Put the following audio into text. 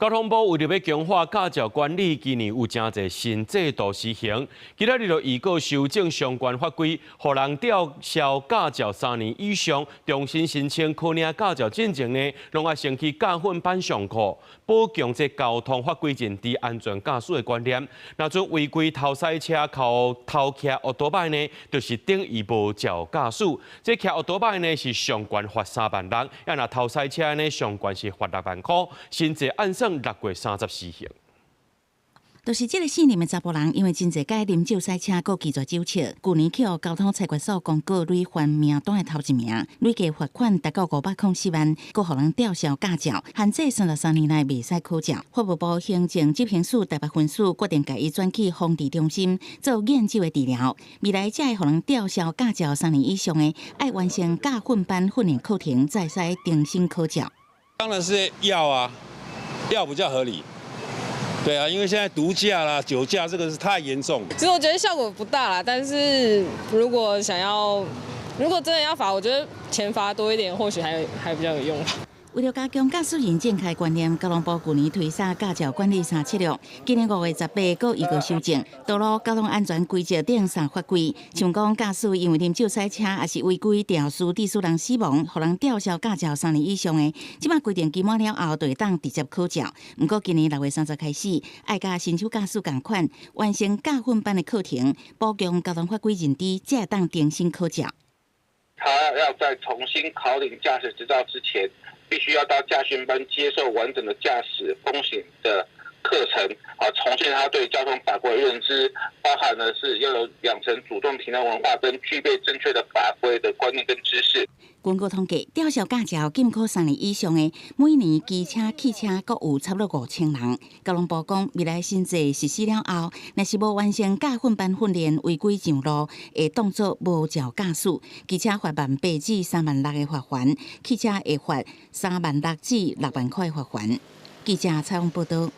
交通部為著欲強化駕照管理，今年有誠濟新制度施行。今仔日就預告修正相關法規，予人吊銷駕照3年以上，重新申請考領駕照進前呢，攏愛先去駕訓班上課，補強這交通法規認知、安全駕駛的觀念。若準違規偷駛車、靠偷騎歐多擺呢，就是等於無照駕駛。這騎歐多擺呢是上懸罰3萬6，啊若偷駛車呢上懸是罰6萬箍，新制按算6月30施行。就是這个姓林的查埔人，因為真濟擺啉酒駛車，閣拒絕酒測，舊年去予交通裁決所公告累犯名單的頭一名，累計罰款達到504萬，閣予人吊銷駕照，限制33年內袂使考照。法務部行政執行署台北分署決定共伊轉去防治中心做癮酒的治療。未來才會予人吊銷駕照三年以上的，愛完成駕訓班訓練課程，才會使重新考照。當然是要啊，要比較合理。對啊，因為現在毒駕啦、酒駕這個是太嚴重。其實我覺得效果不大啦，但是如果想要，如果真的要罰，我覺得錢罰多一點，或許還比較有用。為著加強駕駛人正確觀念，交通部舊年推捒駕照管理三策略，今年5月18閣預告修正道路交通安全規則等三法規。像講駕駛因為啉酒駛車，抑是違規肇事致使人死亡，予人吊銷駕照三年以上的，這擺規定期滿了後，就會當直接考照。毋過今年6月30開始，愛佮新手駕駛仝款，完成駕訓班的課程，補強交通法規認知，才會當重新考照。他要在重新考領駕駛執照之前，必須要到駕訓班接受完整的駕駛風險的課程，啊，重建他對交通法規的認知，包含的是要有養成主動停讓文化跟具備正確的法規的觀念跟知識。根據統計，吊銷駕照禁考三年以上的，每年機車、汽車閣有差不多5000人。交通部講，未來新制實施了後，若是無完成駕訓班訓練，違規上路，會當作無照駕駛。機車罰18,000至3萬6的罰鍰，汽車會罰3萬6至6萬塊罰鍰。記者採訪報道。